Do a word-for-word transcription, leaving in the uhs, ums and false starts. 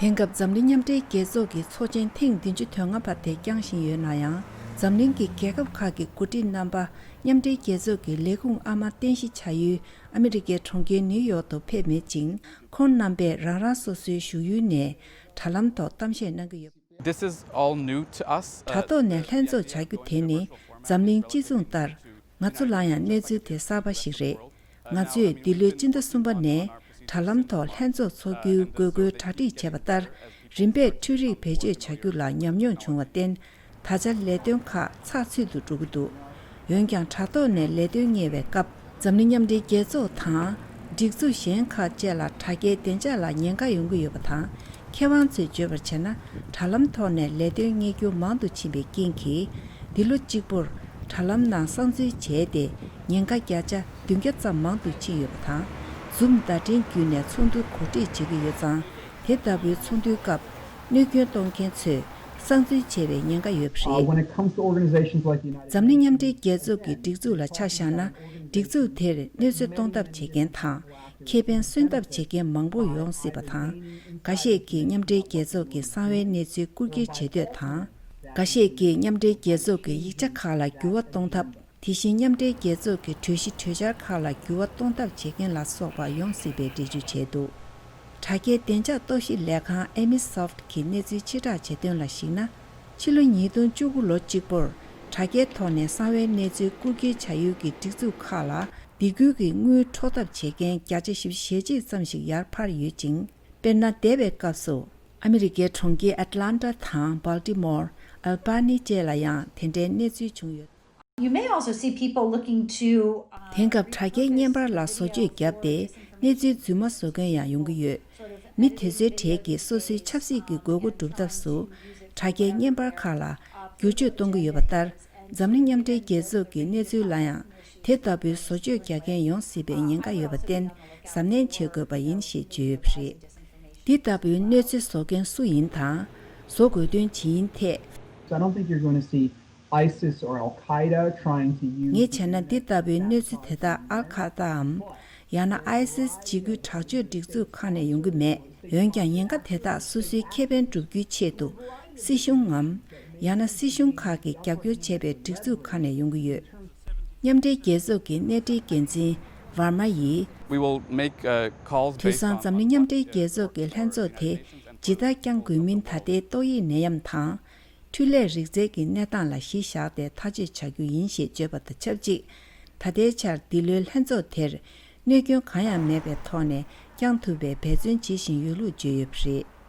དེང་སྐབས་འཛམ་གླིང་མཉམ་འབྲེལ་རྒྱལ་ཚོགས་ཀྱི་ཚོགས་ཆེན་ཐེངས་བདུན་ཅུ་དོན་ལྔ་པ་དེ་བསྐྱངས་བཞིན་ཡོད་ན་ཡང་། འཛམ་གླིང་གི་རྒྱལ་ཁབ་ཁག་གི་འགོ་ཁྲིད་རྣམ་པ་མཉམ་འབྲེལ་རྒྱལ་ཚོགས་ཀྱི་ལས་ཁུངས་ཨ་མ་རྟེན་གཞི་བྱ་ཡུལ་ཨ་མི་རི་ཀའི་གྲོང་ཁྱེར་ནིའུ་ཡོག་ཏུ་ཕེབས་མེད་ཅིང་། ཁོང་རྣམ་པས་རང་རང་སོ་སོའི་བཞུགས་ཡུལ་ནས་དྲ་ལམ་ཐོག་གཏམ་བཤད་གནང་གི་ཡོད། This is all new to us. དྲ་ཐོག་ནས་ལྷན་ཚོགས་བྱ་རྒྱུ་དེ་ནི་འཛམ་གླིང་སྤྱི་མཚུངས་ལྟར། ང་ཚོ་ལ་ཡང་གནས་ཚུལ་དེ་གསར་པ་ཞིག་རེད། ང་ཚོས་འདི་ལོའི་སྤྱི་ཟླ་གསུམ་པ་ནས་དྲ་ལམ་ཐོག་ལྷན་ཚོགས་འཚོགས་རྒྱུའི་དགོས་མཁོའི་གྲ་སྒྲིག་བྱས་པ་ལྟར། རིམ་པས་འཕྲུལ་རིག་བེད་སྤྱོད་བྱ་རྒྱུ་ལ་ཉམས་མྱོང་བྱུང་བར་བརྟེན། ད་ཆ་ལས་དོན་ཁག་ཚགས་ཚུད་དུ་འགྲོ་གི་འདུག། འོན་ཀྱང་། དྲ་ཐོག་ནས་ལས་དོན་གཉེར་བའི་སྐབས། འཛམ་གླིང་མཉམ་འབྲེལ་རྒྱལ་ཚོགས་དང་། སྒྲིག་འཛུགས་གཞན་ཁག་བཅས་ལ་དྲ་རྒྱའི་བདེ་འཇགས་ལ་ཉེན་ཁ་ཡོང་གི་ཡོད་པ་དང་། མཁས་དབང་ཚོས་བརྗོད་པར་བྱས་ན། དྲ་ལམ་ཐོག་ནས་ལས་དོན་གཉེར་རྒྱུ་མང་དུ་ཕྱིན་པའི་རྐྱེན་གྱིས། འདི་ལོ་གཅིག་པུར་དྲ་ལམ་ནང་གསང་འཛུལ་བྱས་ཏེ། ཉེན་ཁ་བརྒྱ་ཆ་བདུན་བརྒྱ་ཙམ་མང་དུ་ཕྱིན་ཡོད་པ་དང་། Zoom་བརྡ་འཕྲིན་བརྒྱུད་ནས་ཚོགས་འདུ་གོ་སྒྲིག་བྱེད་ཀྱི་ཡོད་ཙང་། དེ་ལྟ་བུའི་ཚོགས་འདུའི་སྐབས། གནོད་སྐྱོན་གཏོང་མཁན་ཚོས་གསང་འཛུལ་བྱས་པའི་ཉེན་ཁ་ཡོད་པ་རེད། Uh, when it comes to organizations like the United འཛམ་གླིང་མཉམ་འབྲེལ་རྒྱལ་ཚོགས་ཀྱི་སྒྲིག་འཛུགས་ལ་ཆ་བཞག་ན། སྒྲིག་འཛུགས་དེར་གནོད་འཚེ་གཏོང་ཐབས་བྱེད་མཁན་དང་། ཁེ་ཕན་སོན་ཐབས་བྱེད་མཁན་མང་པོ་ཡོང་སྲིད་པ་དང་། འགའ་ཤས་ཀྱིས་མཉམ་འབྲེལ་རྒྱལ་ཚོགས་ཀྱི་གསང་བའི་གནས་ཚུལ་བསྐུར་སྒྱུར་བྱེད་འདོད་དང་། འགའ་ཤས་ཀྱིས་མཉམ་འབྲེལ་རྒྱལ་ཚོགས་ཀྱི་ཡིག་ཆ་ཁག་ལ་འགྱུར་བ་གཏོང་ཐབས། དེ་བཞིན་མཉམ་འབྲེལ་རྒྱལ་ཚོགས་ཀྱི་གྲོས་གཞི་གྲོས་འཆར་ཁག་ལ་འགྱུར་བ་གཏོང་ཐབས་བྱེད་མཁན་ལ་སོགས་པ་ཡོང་སྲིད་པའི་འགྲེལ་བརྗོད་བྱས་འདུག། དྲ་རྒྱའི་བདེ་འཇགས་རྟོག་ཞིབ་ལས་ཁང་Amisoft གྱིས་གནས་ཚུལ་ཕྱིར་བསྒྲགས་བྱས་དོན་ལ་གཞིགས་ན། ཕྱི་ལོ་ཉིས་སྟོང་བཅུ་དགུ་ལོ་གཅིག་པོར་དྲ་རྒྱའི་ཐོག་ནས་གསང་བའི་གནས་ཚུལ་བསྐུར་སྒྱུར་བྱ་ཡུལ་གྱི་སྒྲིག་འཛུགས་ཁག་ལ་སྡེ་ཁུལ་གྱི་དངུལ་འཕྲོག་ཐབས་བྱེད་མཁན་བརྒྱ་ཆ་བཞི་བཅུ་ཞེ་གཅིག་ཙམ་ཞིག་ཡར་འཕར་ཡོད་ཅིང་། དཔེར་ན། འདས་པའི་སྐབས་སུ་ཨ་མི་རི་ཀའི་གྲོང་ཁྱེར་ཨེཊ་ལན་ཊ་དང་སྦལ་ཏི་མོར། ཨལ་པ་ནི་བཅས་ལ་ཡང་དེ་འདྲའི་གནས་ཚུལ་བྱུང་ཡོད། You may also see people looking to, uh, དེང་སྐབས་དྲ་རྒྱའི་བརྙན་པར་ལ་བཟོ་བཅོས་བརྒྱབ་སྟེ། གནས་ཚུལ་རྫུན་མ་བཟོ་མཁན་ཡང་ཡོང་གི་ཡོད། མི་དེ་ཚོའི་གྲས་ཀྱིས་སོ་སོའི་ཆབ་སྲིད་ཀྱི་དགོས་མཁོ་སྒྲུབ་ཐབས་སུ། དྲ་རྒྱའི་བརྙན་པར་ཁག་ལ་བསྒྱུར་བཅོས་གཏོང་གི་ཡོད་པ་ལྟར། འཛམ་གླིང་མཉམ་འབྲེལ་རྒྱལ་ཚོགས་ཀྱི་གནས་ཚུལ་ལ་ཡང་དེ་ལྟ་བུའི་བཟོ་བཅོས་རྒྱག་མཁན་ཡོང་སྲིད་པའི་ཉེན་ཁ་ཡོད་པར་བརྟེན། གཟབ་ནན་བྱེད་དགོས་པ་ཡིན་ཞེས་བརྗོད་ཡོད་པ་རེད། འདི་ལྟ་བུའི་གནས་ཚུལ་བཟོ་མཁན་སུ་ཡིན་དང་། བཟོ་དགོས་དོན་ཇི་ཡིན་ཐད། So I don't think you're going to see ISIS or Al Qaeda trying to use ངས་བྱས་ན། འདི་ལྟ་བུའི་གནས་ཚུལ་དེ་དག་ཨལ་ཁ་ཏའམ། ཡང་ན་ཨའི་སིས་འཇིགས་སྐུལ་དྲག་སྤྱོད་སྒྲིག་འཛུགས་ཁག་ནས་ཡོང་གི་མེད། འོན་ཀྱང་། ཉེན་ཁ་དེ་དག་སོ་སོའི་ཁེ་ཕན་སྒྲུབ་རྒྱུའི་ཆེད་དུ། སྲིད་གཞུང་ངམ། ཡང་ན་སྲིད་གཞུང་ཁག་གིས་རྒྱབ་སྐྱོར་བྱས་པའི་སྒྲིག་འཛུགས་ཁག་ནས་ཡོང་གི་ཡོད། མཉམ་འབྲེལ་རྒྱལ་ཚོགས་ཀྱི་གནས་འབྲེལ་འགན་འཛིན་ཝར་མ་ཡིས། We will make, uh, calls དུས་based སང་འཛམ་གླིང་མཉམ་འབྲེལ་རྒྱལ་ཚོགས་ཀྱི་ལྷན་ཚོགས་དེ་ཇི་ལྟར་བསྐྱང་དགོས་མིན་ད་ལྟའི་ཏོག་དབྱིབས་ནད་ཡམས་དང་། འཕྲུལ་ལས་རིག་རྩལ་གྱི་གནས་སྟངས་ལ་གཞི་བཞག་སྟེ་ཐག་གཅོད་བྱ་རྒྱུ་ཡིན་ཞེས་བརྗོད་པ་དང་ཆབས་ཅིག། ད་ལྟའི་ཆར་འདི་ལོའི་ལྷན་ཚོགས་དེར་གནོད་སྐྱོན་གང་ཡང་མེད་པའི་ཐོག་ནས་བསྐྱང་ཐུབ་པའི་འབད་བརྩོན་བྱེད་བཞིན་ཡོད་ལུགས་བརྗོད་ཡོད་པ་རེད།